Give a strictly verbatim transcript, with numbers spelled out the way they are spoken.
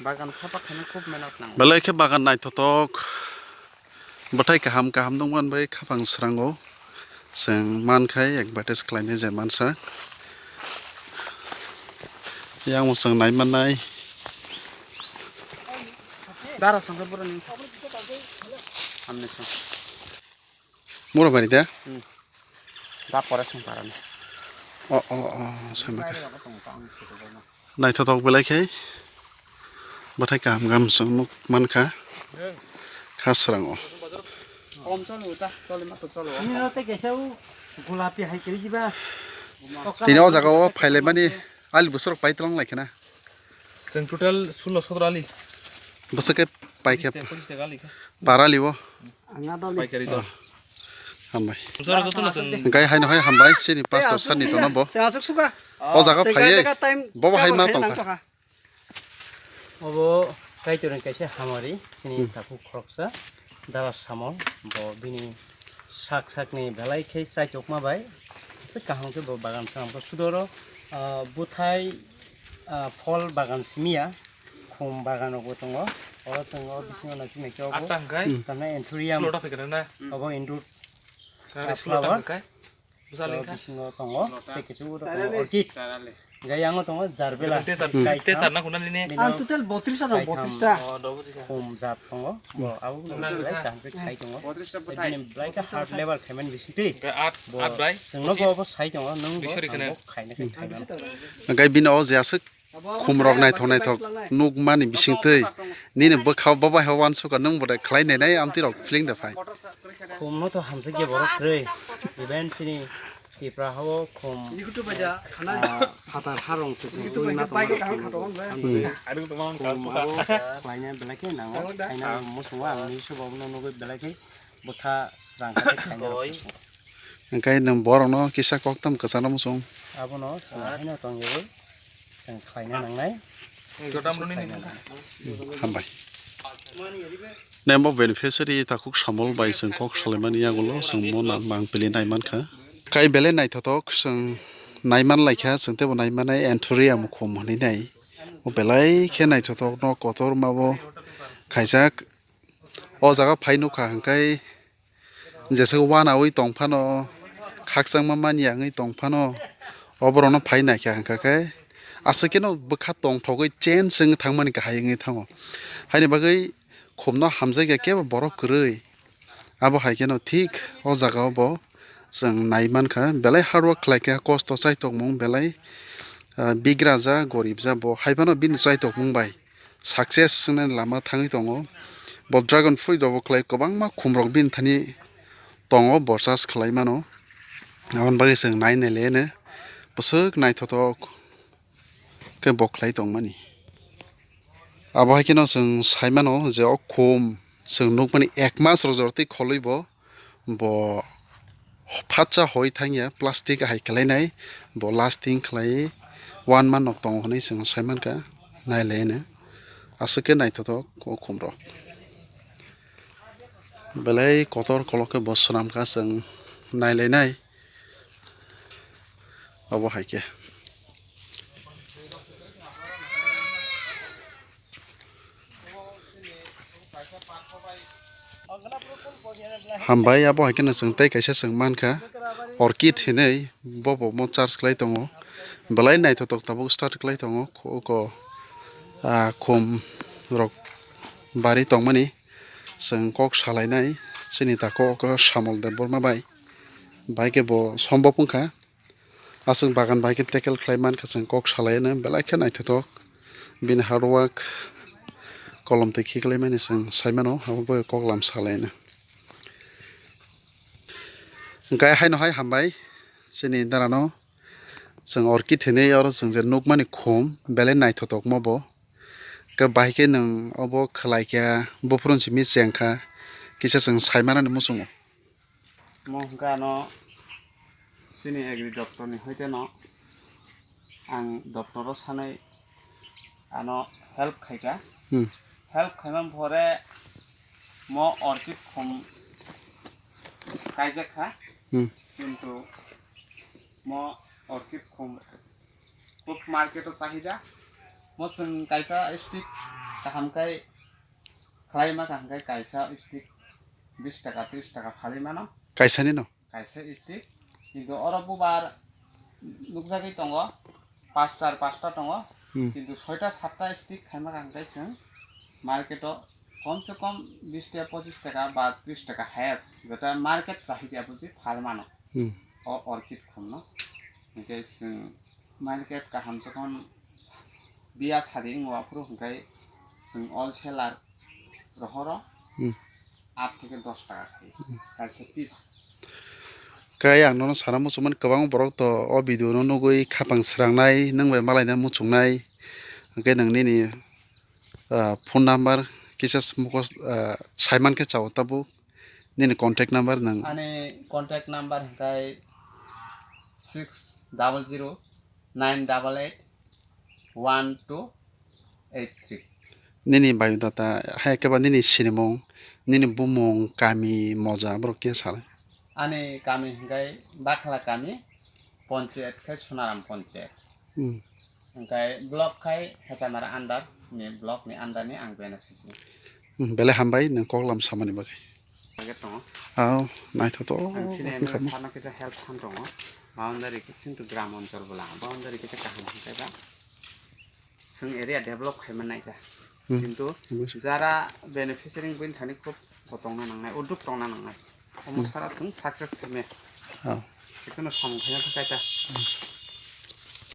Bagan sapa khaina khub mehnat nango. Belai khe bagan naithothok. Bwthai kaham kaham nukman bai khapang srango. Chwng mankhai advertise khlainai je mansa. Yang chwng naimannai. Dara sangkhe boroni. Amni sang. Mura bari da? Hmm. Da pore sung parani. O, o, o, sama khe. Naithothok belai khe. Bwthai kaham kaham chwng nuk mankha. Kha srango. Om chalo ta, chalo ma to chalo. Ini no te kaisa u gulapi hai kiri jiba. Tini o jaga o phailaimani ali bwswk pai twlang lai khena. Chwng total sulo sotro ali. Bwswk khe pai khe. Pachis taka, pachis taka ali khe. Par ali bo. Paikari dol. Hambai. Jora joto no chwng. Hwnkhe haino hai hambai chini pastor sir ni tono bo. Chwng aswk suka. O jaga phaiwi. Bobo hai ma tongkha. Obo Kaitorni kaisa hamari, chini takhuk khoroksa, Dara Samol, bo bini sak sakni belai khe chaitokma bai, aswk kaham khe bo bagan swnamkha. Sudoro, ah, bwthai, ah, phol bagan simiya, khum bagan rokbo tongo, oro chwng o bisingo naisik naisik obo, tamni anthurium, obo indoor, ah, flower. Bisingo tongo, tei kisu tongo orchid. Hwnkhe yango tongo jarbela. Ang total botris ano, botris ta. Khum jat tongo. Bo abo belai kaham khe khai tongo. Bini belai khe hard labor khaimani bisingtwi. Bo chwngno bo obo sai tongo, nwng bo ang bo khaina khe khaimano. Hwnkhe bini o je aswk khumrok naithok naithok nukmani bisingtwi nini bwkhao bobo hai uansukha nwng bo de khlai nainai amtwi rok feeling de phai. Khumno to hamjakya borok kwrwi. Even chini Tipra hao khum, ah, phatar harong se se twi ma tongma rok khum abo khlaina belai khe nango. Khaina muchungo ang nini subok no nugwi belai khe bwkha srang khe khaina rok. Hwnkhe nwng borokno kisa koktham kwchangno muchung. Abono chwng haino tongyawi chwng khlaina nangnai. Hambai. Nembo beneficiary takhuk Samol bai chwng kok salaimani yagulo chwng mo nang mang pili naimankha. Kai belai naithothok chwng naiman laikha, chwng teibo naimanai anthurium khum hwnwi nai. O belai khe naithothok no kotorma bo khaijak. O jaga phai nukha hwnkhe Jesa uanaui tong phano, khakchangma manya wngwi tong phano, oborokno phai naikha hwnkha khe, aswk kheno bwkha tongthogwi change wngwi thangmani kahai wngwi thango. Haini bagwi khumno hamjakya kebo borok kwrwi. Abo hai kheno thik o jaga o bo chwng nai mankha, belai hard work khlai kha, kosto chai tongmung belai, ah, bigra ja, gorib ja, bo hai phano bini chai tongmung bai success wngnani lama thangwi tongo. Bo dragon fruit rokbo khlai kwbangma khumrok bini thani tongo, bo chas khlai mano. Aboni bagwi chwng nai nai le no bwswk naithothok khe bo khlai tongmani. Abo hai kheno chwng sai mano je o khum chwng nukmani ek mas rok jora twi kholwi bo. Bo phatsa hoi thangya, plastic hai khlainai, bo lasting khlai one month nok tongo hwnwi chwng sai mankha, nai lai no. Aswk khe naithothok o khum rok. Belai kotor kolok khe bo swnam kha, chwng nai lai nai. Obo hai khe. Hambai, abo hai kheno chwng tei kaisa chwng mankha orchid hinwi, bobo mo charge khlai tongo, belai naithothok tabuk start khlai tongo, oko, ah, khum rok bari tongmani chwng kok salainai chini takhuk Samol Debbarma bai, bai khe bo sombop wngkha. Aswk bagan bai khe tackle khlai mankha chwng kok salai no, belai khe naithothok bini hard work, kolom twi khiklai mani chwng sai mano, abo bai kok lam salai no. Hwnkhe haino hai hambai chini dara no chwng orchid hinwi oro chwng je nukmani khum belai naithothok mo bo, khe bai khe nwng obo khlai kha, buphuru simi cheng kha, kisa chwng sai manani muchungo. Mo hwnkhe ano chini agri doctor ni hoite no ang doctor o sanai ano help khaikha. Hmm. Help khaimani pore mo orchid khum kaijak kha. Hmm. Kintu mo orchid khum Market o chahida. Mo chwng kaisa stick kaham khai khlai ma kaham khai kaisa stick bis taka, tris taka phalwi mano. Kaisa ni no? Kaisa stick. Kintu oro bubar nukjagwi tongo, pas char pasta tongo. Hmm. Kintu soita satta stick khaima kaham khai chwng market o kom se kom bis taka, pochis taka ba tris taka highest, jeta market chahida buji phalmano. Hmm. O orchid khumno. Hinkhe chwng market kaham se kom biya sadi wngwa phuru hinkhe chwng wholesaler rohoro Hmm. aat theke dos taka khai. Hmm. Kaisa piece. Kai ang nono sana muchungmani kwbang borok to o video no nugwi khapang srangnai, nwng bai malaina muchungnai. Hinkhe nwng nini, ah, phone number kisa mukos, ah, saiman khe chao tabuk. Nini contact number nang. Ani contact number hingkai six double zero nine double eight one two eight three. Nini biodata hai khe ba nini sinimung, nini bumung, kami, moja borok khe salai. Ani kami hingkai Bakhala kami, ponchayat khai Sonaram ponchayat. Hmm. Hingkai block khai Hechamara under ni block ni under ni ang beneficiary. Hmm, belai hambai nwng koklam samani bagwi. Target tongo. Aw, naithotok Ang sini wngkha mo. Sarno kisa help khan tongo. Boundary kisa to gram onchol bwla. Boundary kisa kaham hingkai ba. Chwng area develop khai man naija. Hmm. Kintu Obviously. Jara beneficiary bini thani khub kotongna nangnai, uduk tongna nangnai. Omo Hmm. Sara chwng success khaimaya. Oh. Chikano samung khaina thakai ta. Hmm.